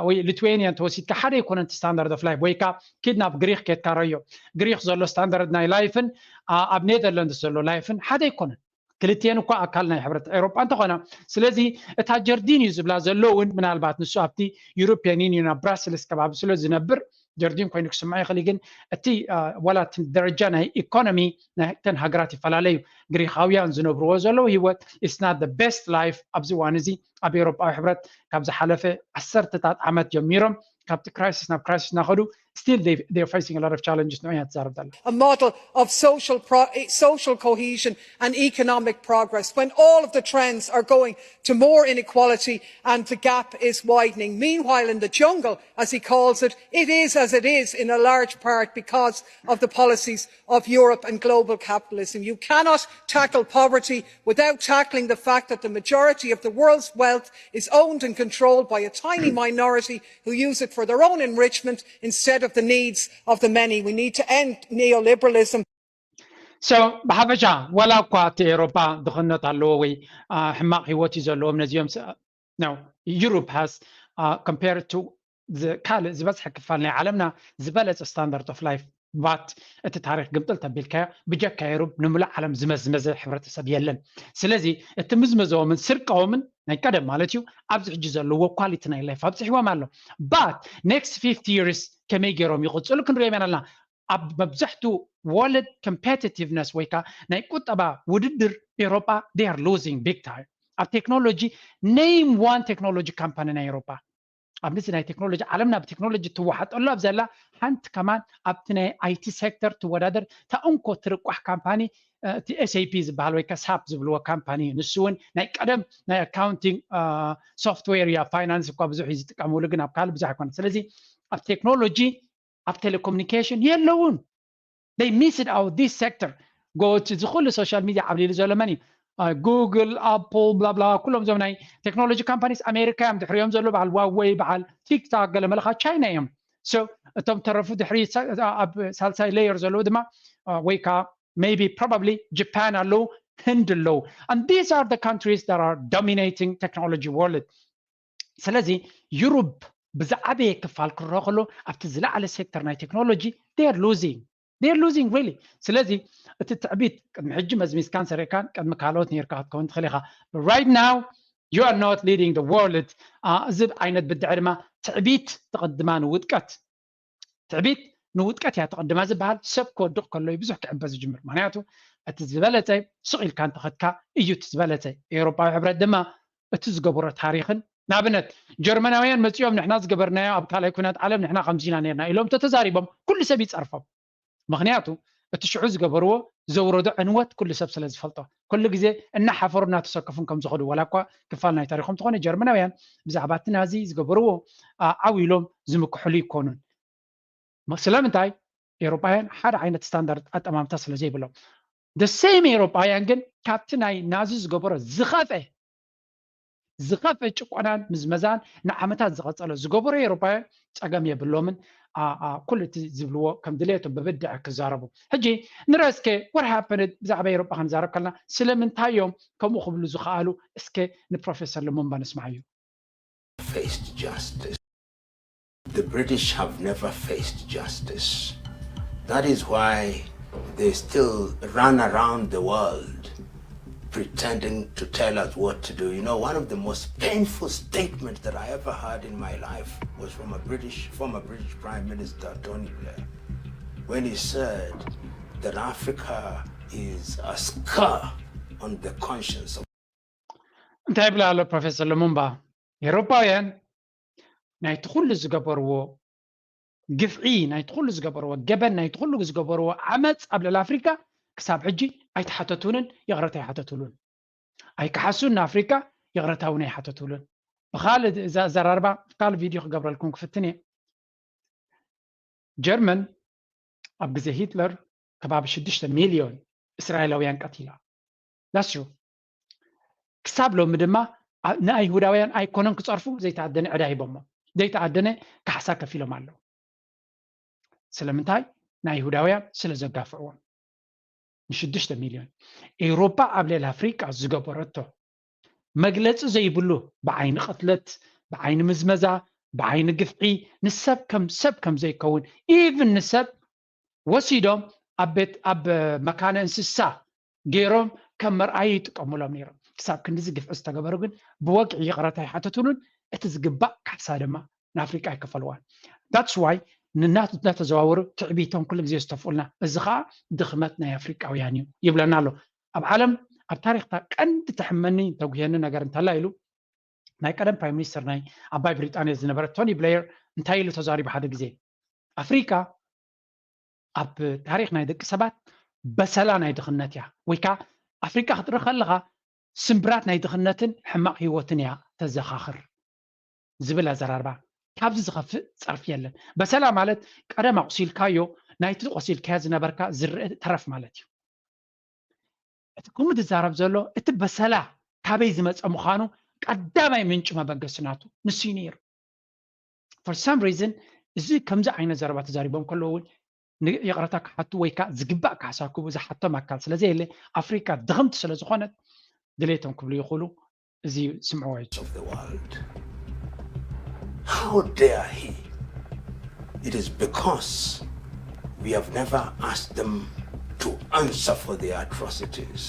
ወይ ሊትዌኒያ እንተወሲድካ ሓደ ኣይኮነን ስታንዳርድ ኦፍ ላይፍ። ወይ ከዓ ኪድናብ ግሪክ ኬድካ ረዮ ግሪክ ዘሎ ስታንዳርድ ናይ ላይፍን ኣብ ኔዘርላንድስ ዘሎ ላይፍን ሓደ ኣይኮነን። ክልቲኤን እኳ ኣካል ናይ ሕብረት ኤውሮጳ እንተኾና። ስለዚ እታ ጀርዲን እዩ ዝብላ ዘሎ እውን ምናልባት ንሱ ኣብቲ ዩሮፒያን ዩኒየን ኣብ ብራስልስ ከባቢ ስለ ዝነብር ጀርዲን ኮይኑ ክስምዖ ይኽእል እዩ። ግን እቲ ዋላ እቲ ደረጃ ናይ ኢኮኖሚ ናይተን ሃገራት ይፈላለ እዩ። ግሪኻውያን ዝነብርዎ ዘለዉ ህይወት is not the best life ኣብዚ እዋን እዚ ኣብ ኤውሮጳዊ ሕብረት ካብ ዝሓለፈ ዓሰርተታት ዓመት ጀሚሮም ካብቲ ክራይሲስ ናብ ክራይሲስ እናኸዱ still they, they are facing a lot of challenges ንዑ እያ ትዛረብ ዘላ። A model of social, pro, social cohesion and economic progress when all of the trends are going to more inequality and the gap is widening. Meanwhile, in the jungle, as he calls it, it is as it is in a large part because of the policies of Europe and global capitalism. You cannot tackle poverty without tackling the fact that the majority of the world's wealth is owned and controlled by a tiny minority who use it for their own enrichment instead of the needs of the many. We need to end neoliberalism. So ብሓፈሻ ዋላ እኳ እቲ ኤውሮፓ ድኽነት ኣለዎ ወይ ሕማቕ ህይወት እዩ ዘለዎም ነዚኦም ነው Europe has compared to ካልእ ዝበዝሐ ክፋል ናይ ዓለምና ዝበለፀ standard of life but እቲ ታሪክ ግምጥል ተቢልካዮ ብጀካ ኤውሮፕ ንምሉእ ዓለም ዝመዝመዘ ሕብረተሰብ የለን። ስለዚ እቲ ምዝመዘኦምን ስርቀኦምን ናይ ቀደም ማለት እዩ ኣብዚ ሕጂ ዘለዎ ኳሊቲ ናይ ላይፍ ኣብፅሕዎም ኣሎ። But next fifty years ከመይ ገይሮም ይቕፅሉ ክንሪኦም ኢና ኣለና። ኣብ መብዛሕቱ ወርልድ ኮምፔቲቲቭነስ ወይ ከዓ ናይ ቁጠባ ውድድር ኤውሮጳ they are losing big time። ኣብ ቴክኖሎጂ name one technology company ናይ ኤውሮጳ ኣብ ምዚ ናይ ቴክኖሎጂ ዓለምና ብቴክኖሎጂ ትወሓጠሉ ኣብ ዘላ ሓንቲ ከማን ኣብቲ ናይ ኣይቲ ሴክተር ትወዳደር እታ እንኮ ትርቋሕ ካምፓኒ እቲ SAP ዝበሃል ወይ ከ ሳፕ ዝብልዎ ካምፓኒ እዩ። ንሱ እውን ናይ ቀደም ናይ ኣካውንቲንግ ሶፍትዌር እዩ። ኣብ ፋይናንስ እኳ ብዙሕ እዩ ዝጥቀምሉ፣ ግን ኣብ ካልእ ብዙሕ ኣይኮነን። ስለዚ ኣብ ቴክኖሎጂ ኣብ ቴሌኮሙኒኬሽን የለውን። They missed out this sector። ጎት እዚ ኩሉ ሶሻል ሚድያ ዓብሊሉ ዘሎ መን እዩ? ጉግል፣ ኣፕል፣ ብላብላ ኩሎም እዞም ናይ ቴክኖሎጂ ካምፓኒስ ኣሜሪካ እዮም ድሕሪኦም ዘሎ። በዓል ዋወይ፣ በዓል ቲክታክ፣ ገለ መለኻ ቻይና እዮም። So እቶም ተረፉ ድሕሪ ኣብ ሳልሳይ ሌየር ዘለዉ ድማ ወይ ከዓ maybe probably ጃፓን ኣለዉ፣ ህንድ ኣለዉ። And these are the countries that are dominating technology world። ስለዚ ዩሩብ ብዝዓበየ ክፋል ክረአ ከሎ ኣብቲ ዝለዓለ ሴክተር ናይ ቴክኖሎጂ they are losing they are losing really። ስለዚ እቲ ትዕቢት ቅድሚ ሕጂ መዝሚዝካን ሰሪዕካን ቅድሚ ካልኦት ነርካ ክትከውን ትኽእል ኢኻ። Right now you are not leading the world። እዚ ዓይነት ብድዐ ድማ ትዕቢት ትቕድማ ንውድቀት ትዕቢት ንውድቀት እያ ትቕድማ ዝበሃል ሰብ ክወድቕ ከሎ እዩ ብዙሕ ክዕበ ዝጅምር። ምክንያቱ እቲ ዝበለፀ ስቕ ኢልካ እንተኸድካ እዩ እቲ ዝበለፀ። ኤውሮጳዊ ሕብረት ድማ እቲ ዝገበሮ ታሪኽን ንኣብነት ጀርመናውያን መፂኦም ንሕና ዝገበርናዮ ኣብ ካልኣይ ኩናት ዓለም ንሕና ከምዚና ነርና ኢሎም ተተዛሪቦም ኩሉ ሰብ ይፀርፎም። ምክንያቱ እቲ ሽዑ ዝገበርዎ ዘውረዶ ዕንወት ኩሉ ሰብ ስለ ዝፈልጦ ኩሉ ግዜ እናሓፈሩ እናተሰከፉን ከም ዝኸዱ ዋላ እኳ ክፋል ናይ ታሪኮም ተኾነ ጀርመናውያን ብዛዕባ እቲ ናዚ ዝገበርዎ ዓው ኢሎም ዝምክሕሉ ይኮኑን። ስለምንታይ? ኤውሮጳውያን ሓደ ዓይነት ስታንዳርድ ኣጠማምታ ስለ ዘይብሎም። The same ኤውሮጳውያን ግን ካብቲ ናይ ናዚ ዝገበሮ ዝኸፈ ዝኸፈ ጭቆናን ምዝመዛን ንዓመታት ዝቐጸለ ዝገበሩ ኤውሮጳውያን ጸገም የብሎምን። ኩሉ እቲ ዝብልዎ ከም ድሌቶም ብብድዐ ክዛረቡ። ሕጂ ንረእስከ what happened ብዛዕባ ኤውሮጳ ክንዛረብ ከለና ስለምንታይ እዮም ከምኡ ክብሉ ዝኸኣሉ? እስከ ንፕሮፌሰር ልሙምባ ንስማዓዮ። Faced justice. The British have never faced justice. That is why they still run around the world pretending to tell us what to do. You know, one of the most painful statements that I ever heard in my life was from a British, former British Prime Minister Tony Blair, when he said that Africa is a scar on the conscience of እንታይ ይብላ ኣሎ ፕሮፌሰር ሉሙምባ? ኤውሮፓውያን ናይቲ ኩሉ ዝገበርዎ ግፍዒ፣ ናይቲ ኩሉ ዝገበርዎ ገበን፣ ናይቲ ኩሉ ዝገበርዎ ዓመፅ ኣብ ልዕሊ ኣፍሪካ ክሳብ ሕጂ ኣይተሓተቱንን፣ ይቕረታ ኣይሓተቱሉን። ኣይከሓሱን፣ ንኣፍሪካ ይቕረታ እውን ኣይሓተቱሉን። ብካልእ ኣዘራርባ ካልእ ቪድዮ ክገብረልኩም ክፍትን እየ። ጀርመን ኣብ ግዜ ሂትለር ከባቢ ሽዱሽተ ሚልዮን እስራኤላውያን ቀቲላ። ዳስዩ ክሳብ ሎሚ ድማ ንኣይሁዳውያን ኣይኮነን ክፀርፉ ዘይተኣደነ ዕዳ ሂቦሞ ዘይተኣደነ ካሕሳ ከፊሎም ኣለዉ። ስለምንታይ? ንኣይሁዳውያን ስለ ዘጋፍዕዎም። ንሽዱሽተ ሚልዮን ኤውሮፓ ኣብ ልዕሊ ኣፍሪቃ ዝገበረቶ መግለፂ ዘይብሉ ብዓይኒ ቅትለት፣ ብዓይኒ ምዝመዛ፣ ብዓይኒ ግፍዒ፣ ንሰብ ከም ሰብ ከም ዘይከውን፣ ኢቭን ንሰብ ወሲዶም ኣብ ቤት ኣብ መካነ እንስሳ ገይሮም ከም መርኣይ ይጥቀሙሎም ነይሮም። ክሳብ ክንዲዚ ግፍዒ ዝተገበሩ ግን ብወግዒ ይቕረታ ይሓተትሉን እቲ ዝግባእ ካሕሳ ድማ ንኣፍሪቃ ኣይከፈሉዋን። That's why ንናቱ እናተዘዋወሩ ትዕቢቶም ኩሉ ግዜ ዝተፍኡልና። እዚ ከዓ ድኽመት ናይ ኣፍሪቃውያን እዩ ይብለና ኣሎ። ኣብ ዓለም ኣብ ታሪኽታ ቀንዲ ተሕመኒ ተጉሄኒ ነገር እንተላ ኢሉ ናይ ቀደም ፕራይም ሚኒስተር ናይ ዓባይ ብሪጣንያ ዝነበረ ቶኒ ብሌየር እንታይ ኢሉ ተዛሪቡ ሓደ ግዜ ኣፍሪቃ ኣብ ታሪኽ ናይ ደቂ ሰባት በሰላ ናይ ድኽነት እያ ወይ ከዓ ኣፍሪቃ ክትርኢ ከለኻ ስምብራት ናይ ድኽነትን ሕማቕ ህይወትን እያ ተዘኻኽር ዝብል ኣዘራርባ ካብዚ ዝኸፍእ ጸርፊ የለን። በሰላ ማለት ቀደም ኣቑሲልካዮ ናይቲ ቆሲልካዮ ዝነበርካ ዝርእ ተረፍ ማለት እዩ። እቲ ከምኡ ዝዛረብ ዘሎ እቲ በሰላ ካበይ ዝመፀ ምዃኑ ቀዳማይ ምንጪ መበገሲ ናቱ ንሱ እዩ ነይሩ። For some reason እዚ ከምዚ ዓይነት ዘረባ ተዛሪቦም ከለዉ እውን ይቕረታ ክሓቱ ወይ ከዓ ዝግባእ ካሕሳ ክቡ ዝሓቶም ኣካል ስለዘየለ ኣፍሪካ ድኽምቲ ስለዝኾነት ድሌቶም ክብሉ ይኽእሉ። እዚ ስምዕዎ እዩ። Of the world. How dare he? It is because we have never asked them to answer for their atrocities.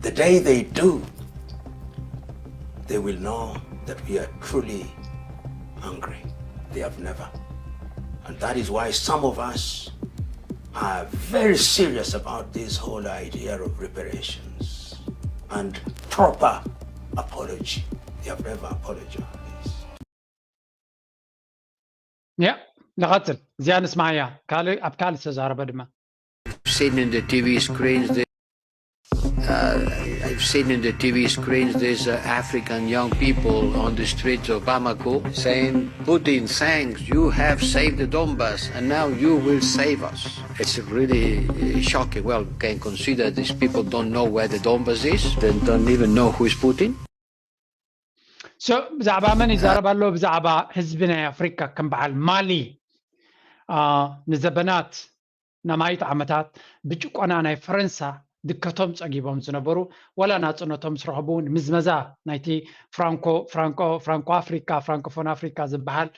The day they do, they will know that we are truly angry. They have never. And that is why some of us are very serious about this whole idea of reparations and proper apology. They have never apologized. ያ ንቐፅል እዚኣ ንስማያ ካልእ ኣብ ካልእ ዝተዛረበ ድማ I've seen in the T V screens. The, uh, I've seen in the T V screens these uh, African young people on the streets of Bamako saying, "Putin, thanks, you have saved the Donbas, and now you will save us." It's really uh, shocking. Well, can consider these people don't know where the Donbas is. They don't even know who is Putin. So ብዛዕባ መን ይዛረብ ኣሎ? ብዛዕባ ህዝቢ ናይ ኣፍሪካ ከም በዓል ማሊ ንዘበናት ንኣማይት ዓመታት ብጭቆና ናይ ፈረንሳ ድከቶም ጸጊቦም ዝነበሩ ዋላ ናጽነቶም ምስ ረኸቡ እውን ምዝመዛ ናይቲ ፍራንኮ ፍራንኮ ፍራንኮ ኣፍሪካ ፍራንኮፎን ኣፍሪካ ዝበሃል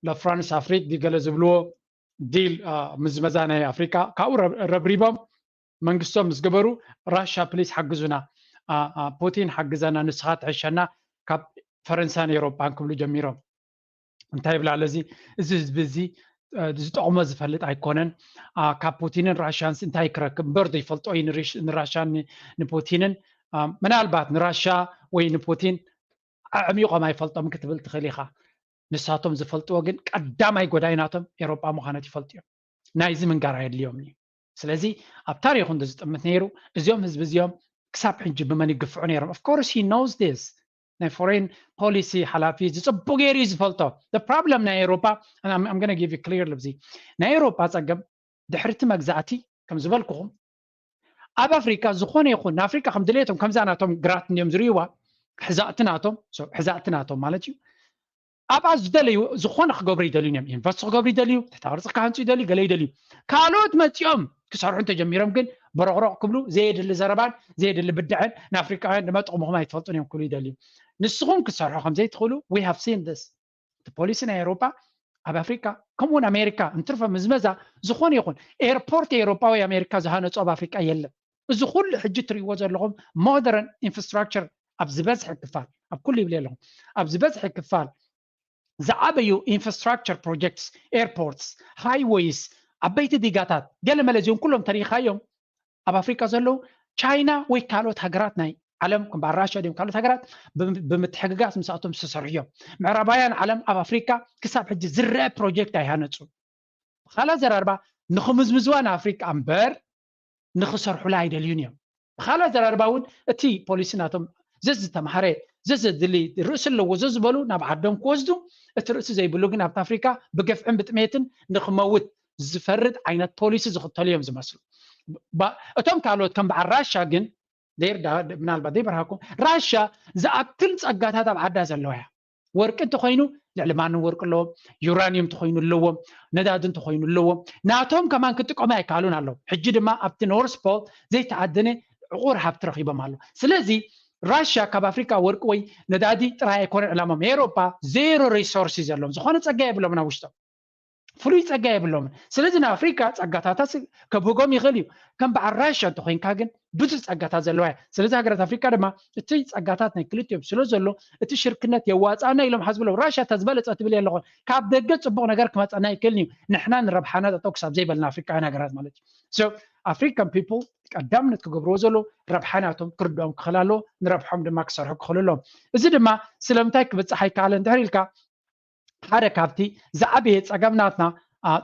ለፍራንስ ኣፍሪክ ገለ ዝብልዎ ዲል ምዝመዛ ናይ ኣፍሪካ ካብኡ ረብሪቦም መንግስቶም ምስ ገበሩ ራሻ ፕሊስ ሓግዙና ፑቲን ሓግዘና ንስኻ ትሕሸና ካብ ፈረንሳን ኤሮጳን ክብሉ ጀሚሮም። እንታይ ይብላ ኣለዚ እዚ ህዝቢ እዚ ዝጠቕሞ ዝፈልጥ ኣይኮነን። ካብ ፑቲንን ራሽያንስ እንታይ ክረክብ እምበር ዘይፈልጦ እዩ ንራሽያን ንፑቲንን። ምናልባት ንራሽያ ወይ ንፑቲን ኣዕሚቖም ኣይፈልጦም ክትብል ትኽእል ኢኻ። ንሳቶም ዝፈልጥዎ ግን ቀዳማይ ጎዳይ ናቶም ኤሮጳ ምዃነት ይፈልጡ እዮም። ናይዚ ምንጋር ኣየድልዮም እዩ። ስለዚ ኣብ ታሪኹ እንተዝጥምት ነይሩ እዚኦም ህዝቢ እዚኦም ክሳብ ሕጂ ብመን ይግፍዑ ነይሮም? Of course he knows this። ናይ ፎሬን ፖሊሲ ሓላፊ ዝፅቡ ገይሩ እዩ ዝፈልጦ። The problem ናይ ኤሮፓ I'm gonna give you clear ልብዚ ናይ ኤሮፓ ፀገም ድሕርቲ መግዛእቲ ከም ዝበልኩኹም ኣብ ኣፍሪካ ዝኾነ ይኹን ንኣፍሪካ ከም ድሌቶም ከምዛ ናቶም ግራት እንዲዮም ዝርእይዋ ሕዛእቲ ናቶም ሕዛእቲ ናቶም ማለት እዩ ኣብኣ ዝደለዩ ዝኾነ ክገብሩ ይደልዩ እዮም ኢንቨስት ክገብሩ ይደልዩ ተታወርፂ ክሃንፁ ይደልዩ ገለ ይደልዩ ካልኦት መፂኦም ክሰርሑ እንተጀሚሮም ግን በረቕረቕ ክብሉ ዘየድሊ ዘረባን ዘየድሊ ብድዐን ንኣፍሪካውያን ድማ ጥቕምኹም ኣይትፈልጡን እዮም ክብሉ ይደልዩ ንስኹም ክትሰርሑ ከምዘይትኽእሉ we have seen this ፖሊሲ ናይ ኤውሮጳ ኣብ ኣፍሪካ ከምኡውን ኣሜሪካ እንትርፈ ምዝመዛ ዝኾነ ይኹን ኤርፖርት ኤውሮጳ ወይ ኣሜሪካ ዝሃነፁ ኣብ ኣፍሪካ የለን። እዚ ኩሉ ሕጂ ትሪእዎ ዘለኹም ሞደርን ኢንፍራስትራክቸር ኣብ ዝበዝሐ ክፋል ኣብ ኩሉ ይብል ኣለኹም ኣብ ዝበዝሐ ክፋል ዝዓበዩ ኢንፍራስትራክቸር ፕሮጀክትስ ኤርፖርትስ ሃይወይስ ዓበይቲ ዲጋታት ገለመለ እዚኦም ኩሎም ተሪኻዮም ኣብ ኣፍሪካ ዘለዉ ቻይና ወይ ካልኦት ሃገራት ናይ ዓለም ከም በዓል ራሽያ ድዮም ካልኦት ሃገራት ብምትሕግጋዝ ምስኣቶም ዝተሰርሑ እዮም። ምዕራባውያን ዓለም ኣብ ኣፍሪካ ክሳብ ሕጂ ዝረአ ፕሮጀክት ኣይሃነፁ። ብካልእ ኣዘራርባ ንክምዝምዝዋ ንኣፍሪካ እምበር ንክሰርሑላ ኣይደልዩን እዮም። ብካልእ ኣዘራርባ እውን እቲ ፖሊሲ ናቶም ዘዝተምሃረ ዘዘድሊ ርእሲ ኣለዎ ዘዝበሉ ናብ ዓዶም ክወስዱ እቲ ርእሲ ዘይብሉ ግን ኣብቲ ኣፍሪካ ብገፍዕን ብጥሜትን ንክመውት ዝፈርድ ዓይነት ፖሊሲ ዝኽተሉ እዮም ዝመስሉ። እቶም ካልኦት ከም በዓል ራሻ ግን ምናልባት ዘይበርሃኩም ራሻ ዝኣክል ፀጋታት ኣብ ዓዳ ዘለዋ እያ። ወርቂ እንተኮይኑ ልዕሊ ማንም ወርቂ ኣለዎም። ዩራኒየም እንተኮይኑ ኣለዎም። ነዳዲ እንተኮይኑ ኣለዎም። ናቶም ከማን ክጥቀሙ ኣይከኣሉን ኣለዉ። ሕጂ ድማ ኣብቲ ኖርስ ፖል ዘይተኣደነ ዕቑር ሃብቲ ረኪቦም ኣለዉ። ስለዚ ራሽያ ካብ ኣፍሪካ ወርቂ ወይ ነዳዲ ጥራይ ኣይኮነን ዕላሞም። ኤሮፓ ዜሮ ሪሶርስ ዘለዎም ዝኾነ ፀጋ የብሎምን ኣብ ውሽጦም። ፍሉይ ጸጋ የብሎምን። ስለዚ ንኣፍሪካ ጸጋታታ ከብህጎም ይኽእል እዩ። ከም በዓል ራሽያ እንተኮይንካ ግን ብዙሕ ጸጋታት ዘለዋ እያ። ስለዚ ሃገራት ኣፍሪካ ድማ እቲ ጸጋታት ናይ ክልቲኦም ስለ ዘሎ እቲ ሽርክነት የዋፅኣና ኢሎም ሓስብሎም። ራሽያ እታ ዝበለፀ ትብል የለኹን። ካብ ደገ ፅቡቅ ነገር ክመፀና ይክእል እዩ። ንሕና ንረብሓና ጠጠው ክሳብ ዘይበልና ኣፍሪካውያን ሃገራት ማለት እዩ። ኣፍሪካን ፒፕል ቀዳምነት ክገብርዎ ዘሎ ረብሓ ናቶም ክርድኦም ክኽእል ኣለዎ። ንረብሖም ድማ ክሰርሑ ክኽእሉ ኣለዎም። እዚ ድማ ስለምንታይ ክብፅሕ ኣይከኣለን እንድሕር ኢልካ ሓደ ካብቲ ዝዓበየ ፀገም ናትና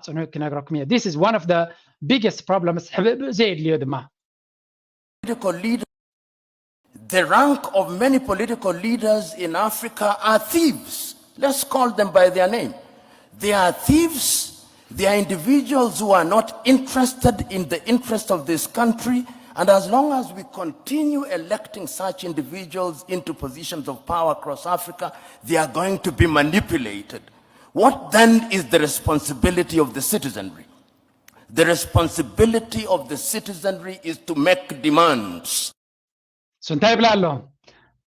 ፅኑዕ ክነግረኩም እየ። This is one of the biggest problems። ሕብእብእ ዘየድልዮ ድማ The rank of many political leaders in Africa are thieves. Let's call them by their name. They are thieves. They are individuals who are not interested in the interest of this country. And as long as we continue electing such individuals into positions of power across Africa, they are going to be manipulated. What then is the responsibility of the citizenry? The responsibility of the citizenry is to make demands. እንታይ ይብላ ኣሎ?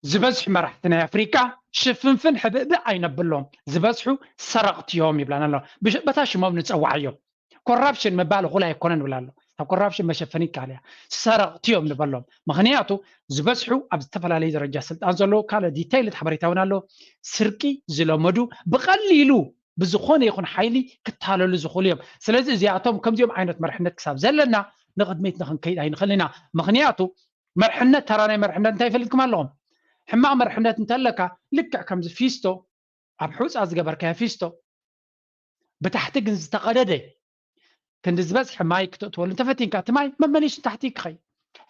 ዝበዝሑ መራሕቲ ናይ ኣፍሪካ ሽፍንፍን ሕብእብእ ኣይነብሎም። ዝበዝሑ ሰረቕቲ እዮም ይብላና ኣሎ። በታ ሽሞም ንፀዋዓዮም። ኮራፕሽን ምባል እኹል ኣይኮነን ይብላ ኣሎ። ካብ ኮራፕሽን መሸፈኒ ይከኣል እያ። ሰረቕቲ እዮም ንበሎም። ምክንያቱ ዝበዝሑ ኣብ ዝተፈላለዩ ደረጃ ስልጣን ዘለዉ ካልእ ዲቴይልድ ሓበሬታ እውን ኣሎ። ስርቂ ዝለመዱ ብቐሊሉ ብዝኾነ ይኹን ሓይሊ ክታለሉ ዝኽእሉ እዮም። ስለዚ እዚኣቶም ከምዚኦም ዓይነት መርሕነት ክሳብ ዘለና ንቕድሚት ንክንከይድ ኣይንኽእልን ኢና። ምክንያቱ መርሕነት ተራ ናይ መርሕነት እንታይ ይፈልጥኩም ኣለኹም? ሕማቕ መርሕነት እንተለካ ልክዕ ከምዚ ፊስቶ ኣብ ሑፃ ዝገበርካዮ ፊስቶ ብታሕቲ ግን ዝተቐደደ ክንዲ ዝበዝሐ ማይ ክተእትወሉ እንተፈቲንካ እቲ ማይ መመሊሱ ንታሕቲ ክኸይ።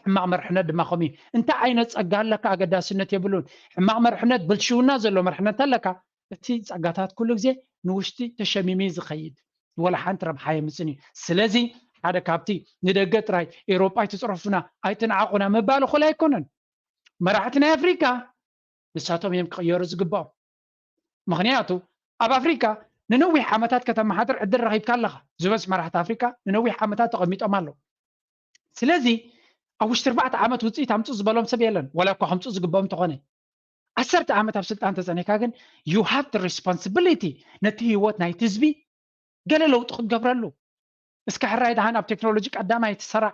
ሕማቕ መርሕነት ድማ ከምኡ እዩ። እንታይ ዓይነት ፀጋ ኣለካ ኣገዳስነት የብሉን። ሕማቕ መርሕነት ብልሽውና ዘሎ መርሕነት ኣለካ እቲ ፀጋታት ኩሉ ግዜ ንውሽጢ ተሸሚሚ ዝኸይድ ወላ ሓንቲ ረብሓ የምፅን እዩ። ስለዚ ሓደ ካብቲ ንደገ ጥራይ ኤውሮጳ ኣይትፅረፉና ኣይትንዓቑና ምባል እኹል ኣይኮነን። መራሕቲ ናይ ኣፍሪካ ንሳቶም እዮም ክቕየሩ ዝግባኦም። ምክንያቱ ኣብ ኣፍሪካ ንነዊሕ ዓመታት ከተመሓድር ዕድል ረኺብካ ኣለኻ። ዝበዝሕ መራሕቲ ኣፍሪካ ንነዊሕ ዓመታት ተቐሚጦም ኣለዉ። ስለዚ ኣብ ውሽጢ ኣርባዕተ ዓመት ውፅኢት ኣምፁ ዝበሎም ሰብ የለን። ወላ እኳ ከምፁ ዝግባኦም እንተኾነ ዓሰርተ ዓመት ኣብ ስልጣን ተፀኒሕካ ግን you have the responsibility ነቲ ህይወት ናይቲ ህዝቢ ገለ ለውጢ ክትገብረሉ። እስከ ሕራይ ደሓን ኣብ ቴክኖሎጂ ቀዳማይ ትሰራዕ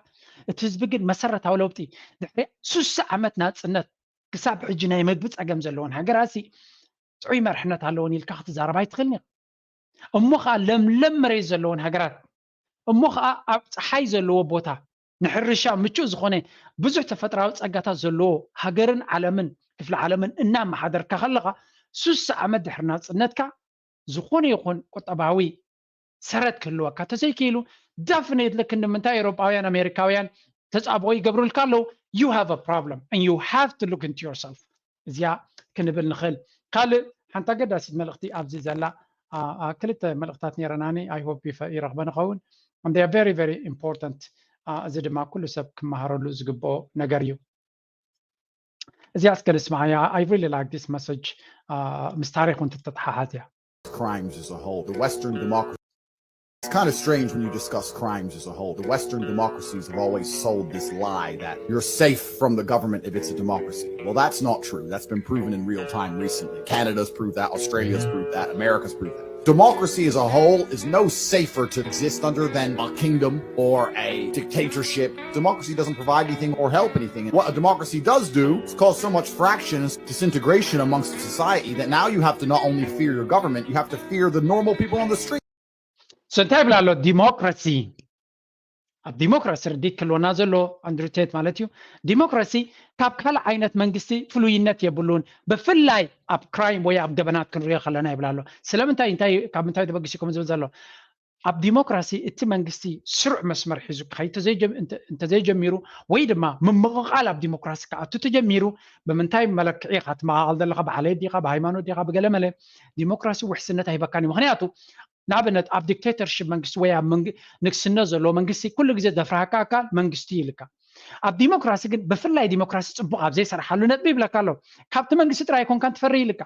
እቲ ህዝቢ ግን መሰረታዊ ለውጢ ድሕሪ ሱሳ ዓመት ናፅነት ክሳብ ሕጂ ናይ መግቢ ፀገም ዘለዎን ሃገራት ጥዑይ መርሕነት ኣለዎን ኢልካ ክትዛረብ ኣይትኽእልን ኢኻ። እሞ ከዓ ለምለም መሬት ዘለዎን ሃገራት እሞ ከዓ ኣብ ፀሓይ ዘለዎ ቦታ ንሕርሻ ምቹእ ዝኾነ ብዙሕ ተፈጥራዊ ፀጋታት ዘለዎ ሃገርን ዓለምን ክፍለ ዓለምን እናመሓደርካ ከለኻ ሱሳ ዓመት ድሕሪ ናፅነትካ ዝኾነ ይኹን ቁጠባዊ ሰረት ክህልወካ ተዘይክኢሉ ደፍኔትሊ ክንዲ ምንታይ ኤውሮጳውያን ኣሜሪካውያን ተፃብኦ ይገብሩልካ ኣለዉ you have a problem and you have to look into yourself። እዚኣ ክንብል ንኽእል። ካልእ ሓንቲ ኣገዳሲት መልእኽቲ ኣብዚ ዘላ ክልተ መልእኽታት ነይረናኒ I hope ይረኽበ ንኸውን and they are very very important። እዚ ድማ ኩሉ ሰብ ክመሃረሉ ዝግብኦ ነገር እዩ። እዚኣ እስከ ንስማዓያ I really like this message። ምስ ታሪክ እውን ትተተሓሓዝ እያ። crimes as a whole. The Western democracy Kind of strange when you discuss crimes as a whole. The Western democracies have always sold this lie that you're safe from the government if it's a democracy. Well, that's not true. That's been proven in real time recently. Canada's proved that. Australia's proved that. America's proved that. Democracy as a whole is no safer to exist under than a kingdom or a dictatorship. Democracy doesn't provide anything or help anything. What a democracy does do is cause so much fraction and disintegration amongst the society that now you have to not only fear your government, you have to fear the normal people on the street. So እንታይ ይብላ ኣሎ? ዲሞክራሲ ኣብ ዲሞክራሲ ርዲት ክልወና ዘሎ ኣንድሩ ቴት ማለት እዩ። ዲሞክራሲ ካብ ካልእ ዓይነት መንግስቲ ፍሉይነት የብሉን። ብፍላይ ኣብ ክራይም ወይ ኣብ ገበናት ክንሪኦ ከለና ይብላ ኣሎ። ስለምንታይ እንታይ ካብ ምንታይ ተበጊሱ ከም ዝብል ዘሎ ኣብ ዲሞክራሲ እቲ መንግስቲ ስሩዕ መስመር ሒዙ ክኸይድ እንተዘይጀሚሩ ወይ ድማ ምምቕቓል ኣብ ዲሞክራሲ ክኣቱ ተጀሚሩ ብምንታይ መለክዒ ኢኻ ትመቓቐል ዘለኻ? ብዓሌት ዲኻ? ብሃይማኖት ዲኻ? ብገለመለ ዲሞክራሲ ውሕስነት ኣይህበካን እዩ። ምክንያቱ ንኣብነት ኣብ ዲክቴተርሽፕ መንግስቲ ወይ ኣብ ንግስነት ዘለዎ መንግስቲ ኩሉ ግዜ ዘፍርሃካ ኣካል መንግስቲ ይልካ። ኣብ ዲሞክራሲ ግን ብፍላይ ዲሞክራሲ ፅቡቕ ኣብ ዘይሰርሓሉ ነጥቢ ይብለካ ኣሎ። ካብቲ መንግስቲ ጥራይ ኣይኮንካን ትፈሪ ይልካ።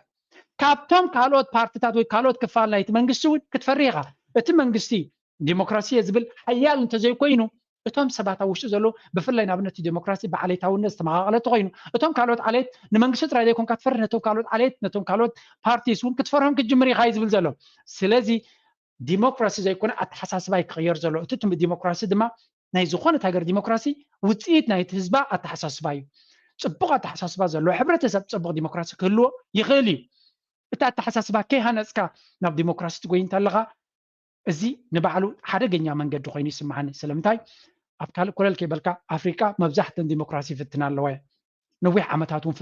ካብቶም ካልኦት ፓርትታት ወይ ካልኦት ክፋል ናይቲ መንግስቲ እውን ክትፈሪ ኢኻ። እቲ መንግስቲ ዲሞክራሲ እየ ዝብል ሓያል እንተዘይኮይኑ እቶም ሰባት ኣብ ውሽጡ ዘለዉ ብፍላይ ንኣብነት ዲሞክራሲ ብዓሌታውነት ዝተመቓቐለ ተኮይኑ እቶም ካልኦት ዓሌት ንመንግስቲ ጥራይ ዘይኮንካ ትፈርህ ነቶም ካልኦት ዓሌት ነቶም ካልኦት ፓርቲስ እውን ክትፈርሆም ክትጅምር ኢኻ እዩ ዝብል ዘሎ። ስለዚ ዲሞክራሲ ዘይኮነ ኣተሓሳስባ እዩ ክቕየር ዘሎ። እቲ ዲሞክራሲ ድማ ናይ ዝኾነት ሃገር ዲሞክራሲ ውፅኢት ናይቲ ህዝባ ኣተሓሳስባ እዩ። ፅቡቕ ኣተሓሳስባ ዘለዎ ሕብረተሰብ ፅቡቕ ዲሞክራሲ ክህልዎ ይኽእል እዩ። እቲ ኣተሓሳስባ ከይሃነፅካ ናብ ዲሞክራሲ ትጎይ እንተለኻ እዚ ንባዕሉ ሓደገኛ መንገዲ ኮይኑ ይስምዓኒ። ስለምንታይ ኣብ ካልእ ኮለል ከይበልካ ኣፍሪቃ መብዛሕተን ዲሞክራሲ ይፍትና ኣለዋ። ነዊሕ ዓመታት እውን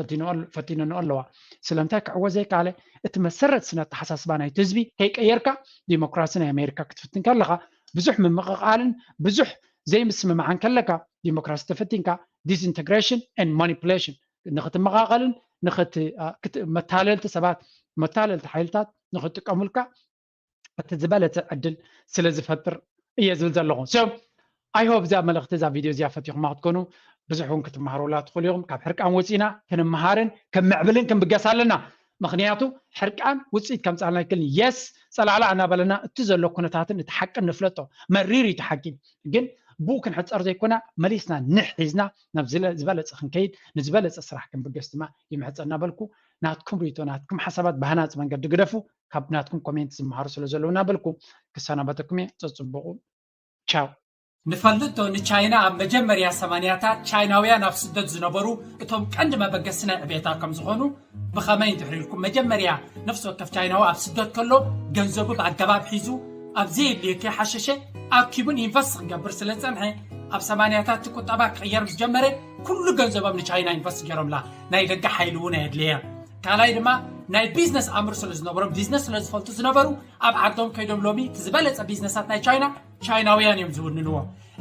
ፈቲነኦ ኣለዋ። ስለምንታይ ክዕወት ዘይከኣለ? እቲ መሰረት ስነ ኣተሓሳስባ ናይቲ ህዝቢ ከይቀየርካ ዲሞክራሲ ናይ ኣሜሪካ ክትፍትን ከለኻ ብዙሕ ምምቕቓልን ብዙሕ ዘይምስምማዕን ከለካ ዲሞክራሲ ተፈቲንካ disintegration and manipulation ንክትመቓቐልን መታለልቲ ሰባት መታለልቲ ሓይልታት ንክጥቀሙልካ እቲ ዝበለፀ ዕድል ስለ ዝፈጥር እየ ዝብል ዘለኹ። So I hope እዛ መልእኽቲ እዛ ቪድዮ እዚኣ ፈቲኹማ ክትኮኑ ብዙሕ እውን ክትመሃሩላ ትኽእሉ ኢኹም። ካብ ሕርቃን ወፂና ክንመሃርን ክንምዕብልን ክንብገስ ኣለና። ምክንያቱ ሕርቃን ውፅኢት ከምፅኣልና ኣይክልን። የስ ፀላዕላዕ እናበለና እቲ ዘሎ ኩነታትን እቲ ሓቅን ንፍለጦ። መሪር እዩ እቲ ሓቂ። ግን ብኡ ክንሕፀር ዘይኮና መሊስና ንሕ ሒዝና ናብ ዝበለፀ ክንከይድ ንዝበለፀ ስራሕ ክንብገስ ድማ ይምሕፀ እናበልኩ ናትኩም ሪቶ ናትኩም ሓሳባት ብሃናፂ መንገዲ ግደፉ። ካብ ናትኩም ኮሜንት ዝመሃሩ ስለ ዘለዉ እናበልኩ ክሰናበተኩም እየ። ፀፅቡቑ ቻው። ንፈልጥ ዶ ንቻይና ኣብ መጀመርያ ሰማንያታት ቻይናውያን ኣብ ስደት ዝነበሩ እቶም ቀንዲ መበገሲ ናይ ዕቤታ ከም ዝኾኑ ብኸመይ እንድሕር ኢልኩም መጀመርያ ነፍሲ ወከፍ ቻይናዊ ኣብ ስደት ከሎ ገንዘቡ ብኣገባብ ሒዙ ኣብ ዘየድልዮ ከይሓሸሸ ኣኪቡን ኢንቨስት ክገብር ስለ ዝጸንሐ ኣብ ሰማንያታት እቲ ቁጠባ ክቕየር ምስ ጀመረ ኩሉ ገንዘቦም ንቻይና ኢንቨስት ገይሮምላ ናይ ደገ ሓይሊ እውን ኣየድልየ ካልኣይ ድማ ናይ ቢዝነስ ኣምር ስለ ዝነበሮም ቢዝነስ ስለ ዝፈልጡ ዝነበሩ ኣብ ዓዶም ከይዶም ሎሚ እቲ ዝበለፀ ቢዝነሳት ናይ ቻይና ቻይናውያን እዮም ዝውንንዎ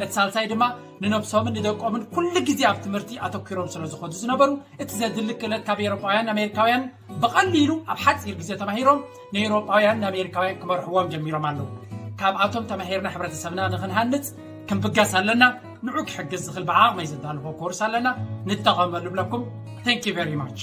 እቲ ሳልሳይ ድማ ንነብሶምን ንደቆምን ኩሉ ግዜ ኣብ ትምህርቲ ኣተኪሮም ስለ ዝኾዱ ዝነበሩ እቲ ዘድሊ ክእለት ካብ ኤሮጳውያን ኣሜሪካውያን ብቐሊሉ ኣብ ሓፂር ግዜ ተማሂሮም ንኤሮጳውያን ንኣሜሪካውያን ክመርሕዎም ጀሚሮም ኣለዉ ካብኣቶም ተማሂርና ሕብረተሰብና ንክንሃንፅ ክንብገስ ኣለና ንዑ ክሕግዝ ዝኽእል ብዓቕመይ ዘዳልዎ ኮርስ ኣለና ንጠቐመሉ ብለኩም Thank you very much